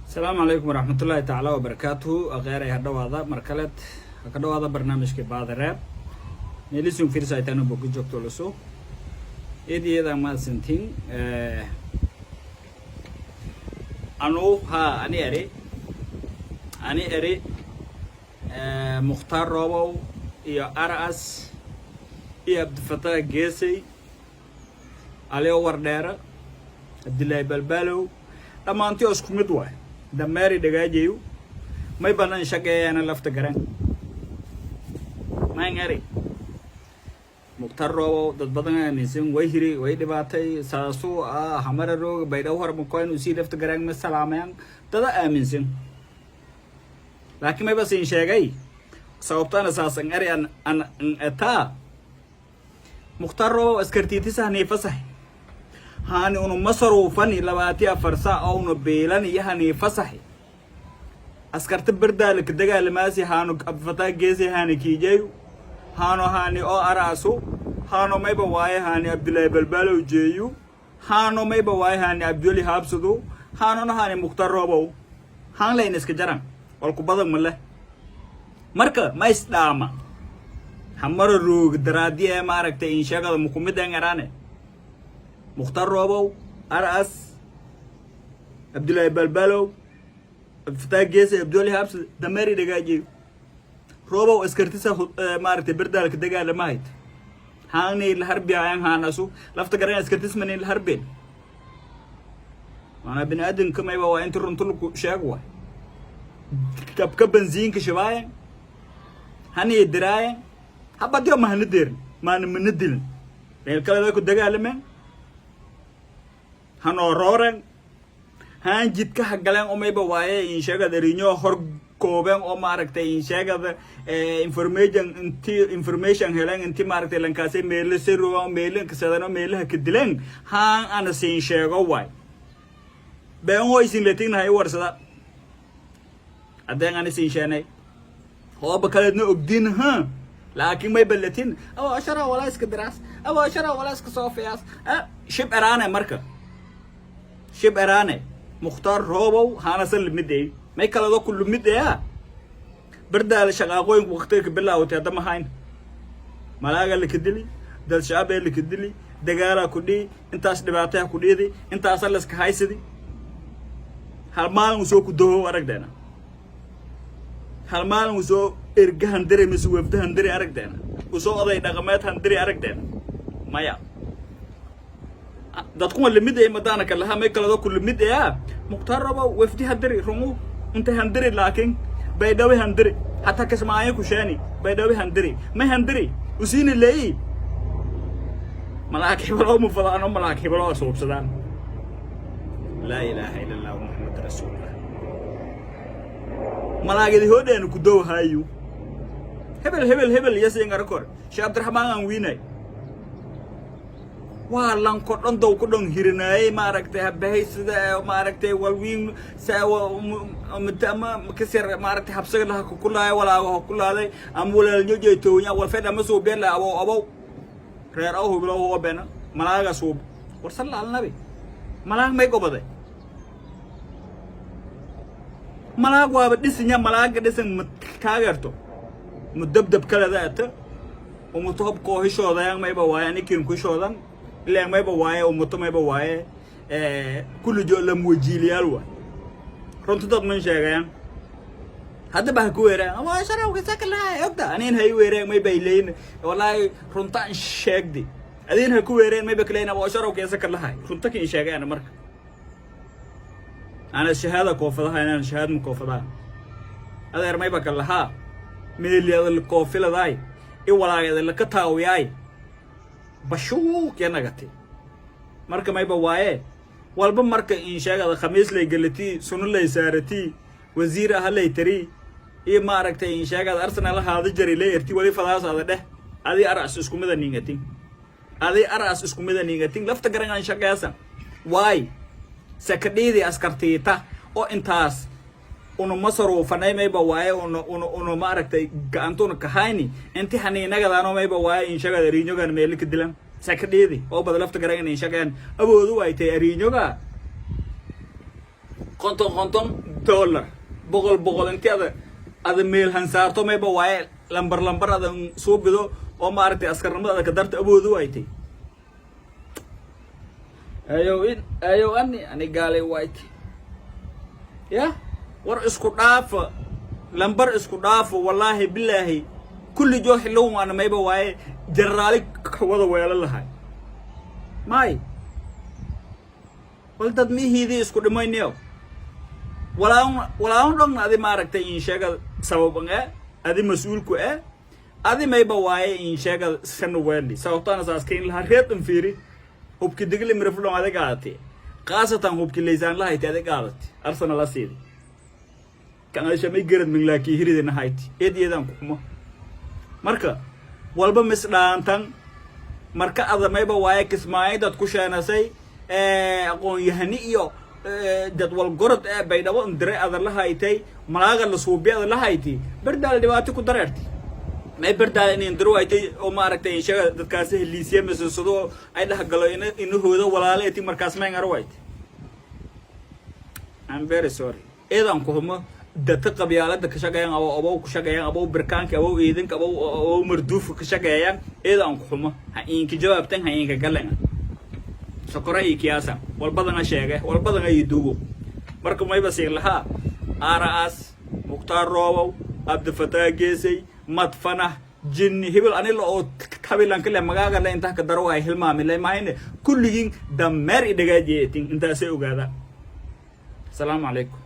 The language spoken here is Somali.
Asalaamu calaykum waraxmatullaahi tacaala wabarakaatuhu. Akheeray, ha dhawaada mar kaleed, ha ka dhawaada barnaamijkii Baadareeb meelisun firsaytano bogi joogto lusu eediyada mahadsantiin. Anu ha ani eri, ani eri Mukhtaar Roobow iyo Aras iyo Cabdifataax Geesey, Alio Wardheere, Cabdillaahi Balbaalow, dhammaantii oo isku mid waay. Dameeri dhagaajayu may banan shaqeeyaana lafta garan mayn eri. Mukhtaar Roobow dad badan aaminsan way hiri, way dhibaatay saasuu ah hamara roog baydhaw hormakoyn usii lafta garan ma salaamayaan dada aaminsan, laakiin mayba siin sheegay sababtana saasan eri an an etaa. Mukhtaar Roobow askartiitisa haniifasax haani unu masaruufani 24 sac oo unu biilani iyo haniifasaxi askarta berdaala ka dagaalamaasi haanu Abdifataa Geesi, haani kiijayu, haano haani oo araasu, haano mayba waaye haani Abdullaahi Balbaalow jeeyu, haano mayba waaye haani Abdiweli Haabsadu, haanona haani Mukhtaar Roobow haan layna iska jaran walku badan ma leh. Marka ma isdhaama hamara roog daraadi ee maaragtay insheegada mukumid en eraane Mukhtaar Roobow, Aras, Cabdullaahi Balbalow, Abdifataa Geese, Abdiweli Haabsad, dameeri dhagaajiyo. Roobow askartisa maaragtay berdaalka dagaalamahayd haanay la harbiyayan haanasu lafta garan askartis manay la harbeen. Maanaa bini aadamka mayba waa inta runta lagu sheeg waay. Dabka benziinka shibaayan hanay diraayan habadiyo mahana deerin maana mana dilin, meel kaleda ku dagaalameen hanoo rooren haan jidka hagaleen oo mayba waaye insheegada rinyo hor koobeen oo maaragtay insheegada information inti information heleen inti maaragtay lankaasay meelo siruwa meelo kasadano meelaha ka dileen haan ana siin sheego waay. Been hoo isin letignahay warsada haddeen ana siin sheenay hooba kaleedna ogdin ha, laakiin may balatin abo ashara walaa iska diraas abo ashara walaa iska soofiyaas shib eraane. Marka shib eraane Mukhtaar Roobow haanasa limid may kalado ku limid eya bardaala shaqaaqooyinku waqtiga ka bilaawatay hadda mahayn malaaga laka dili, dad shacabee laka dili, dagaalaa ku dhihi, intaas dhibaataha ku dhiidi, intaasa laska haysidi. Hal maalin soo ku daho aragdeena, hal maalin usoo erga handiri mise wafda handiri aragdeena, usoo oday dhaqameed handiri aragdeena. Maya, dadkuma lamid ay madaana kalaha may kalado ku lamid ee Mukhtaar Rabo wafdi handiri rungu inta handiri, laakiin Baydhawi handiri hataa Kismaayo ku sheeni Baydhawi handiri may handiri usiina leeyi malaak hibaloo mufadaano malaak hibaloo suubsadaan. Laa ilaaha ila Allah Muhammad rasuulullah. Malaagidi hodheenu ku dowhayu hebel hebel hebel yasin arakor Sheekh Cabdiraxmaan aan wiinay waa lanko dhan dow ku dhan hirinaayey maaragtay habahay sida maaragtay walwiin ama kasir maaragtay habsaga laha kukulaaya walaaga kulaaday ama walaalnyo jeetoonya walfed ama suubeen la abow abow reer aw hubilo oo bena malaaga suub war salla al nabi. Malaag may gobaday, malaag waaba dhisinya, malaaga dhisan ma taageerto mudabdab kaleda ata umuto hob koohishoodayan mayba waaye anikin kushoodan ilaan mayba waaye umuto mayba waaye kulli jo lamwajiiliyaal waay. Runta dad man sheegayaan haddaba ha ku weeraan ama sharawka sakalahay ogta aniin hay weeraan mayba ileyn wallaahi runtaan sheegdi adiin ha ku weereen mayba kaleyn ama sharawka sakalahay runta kin sheegayaan. Marka ana shahaada koofadaha inaan shahaad ma koofadaha adeer mayba ka lahaa meeliada la koofiladaay i walaagada laka taawiyaay bashuuq ya nagatay. Marka mayba waaye walba marka in sheegada khamiis lay galatii, suno lay saaratii, wasiir aha lay tarii iyo maaragtay in sheegada Arsenal haada jari lay erti wali fadaas ada dheh. Adi aras isku mida ningatin, adi aras isku mida ningatin lafta garan aan shaqeysan waay sakadhiidii askartiita oo intaas unu masaruufanay mayba waaye unu unu unu maaragtay gacantuna kahayni inti haniinagadaano mayba waaye inshagada ariinyogan meeli ka dilan sakadhiidi oo bada lafta garan in shaqeyn awoodu ay tahay ariinyoga 50 50. dollar, boqol boqol inti ada meel hansaarto, mayba waaye, lambar lambar ada suubido oo maaragtay askarnimada ada ka darta awoodu waaytay. Ayow in ayow ani gaalay waaytay ya. War isku dhaafa, lambar isku dhaafo. Wallaahi bilaahi, kulli joo xillown ana mayba waaye jenaraali wada weelo lahay may. Wal dad mihiidii isku dhimaynayo, walaun walaun dhon adi maaragtay in sheega sababan e adi mas-uulku e adi mayba waaye in sheega sana weeli sababtana saaskayn lahaa. Reed an fiiri, hubki Digli Miriflon adi qaadati, khaasatan hubki Laysaan lahayti adi qaadati, Arsenal la siidi kan adi shamay garad minglaaki hiridina hayti eed eedaan ku xumo. Marka walba misdhaantan. Marka ada mayba waaye Kismaayo dad ku sheenasay, aqoon-yahani iyo dad walgorod ee Baydhabo indire ada la haytay, malaaga la suubi ada la hayti. Berdaal dhibaato ku dareertay, may Berdaal in indiro haytay oo maaragtay sheega dadkaasi heliisiya misasado ay dhexgalo inahooda walaale eti. Markaas may ngaro waytay. I'm very sorry, eedan ku xumo dadka qabyaalada ka shaqeeyaan, abow abow ku shaqeeyaan, abow birkaanka, abow ciidanka, abow abow marduufka ka shaqeeyaan. Eedan ku xumo. Ha inka jawaabtan, ha inka galan sokora iyo kiyaasa walbadana sheege, walbadana iyo duugo. Marka mayba siin lahaa Aras Mukhtaar Roobow, Cabdifataax Geesay, Madfanah, Jinni hebel, anila oo kabilan kale magaaga la intaa ka daro ay hilmaami lay mahayne. Kulligiin dameer i dhagaajiyeetin, intaasay ogaada. Asalaamu calaykum.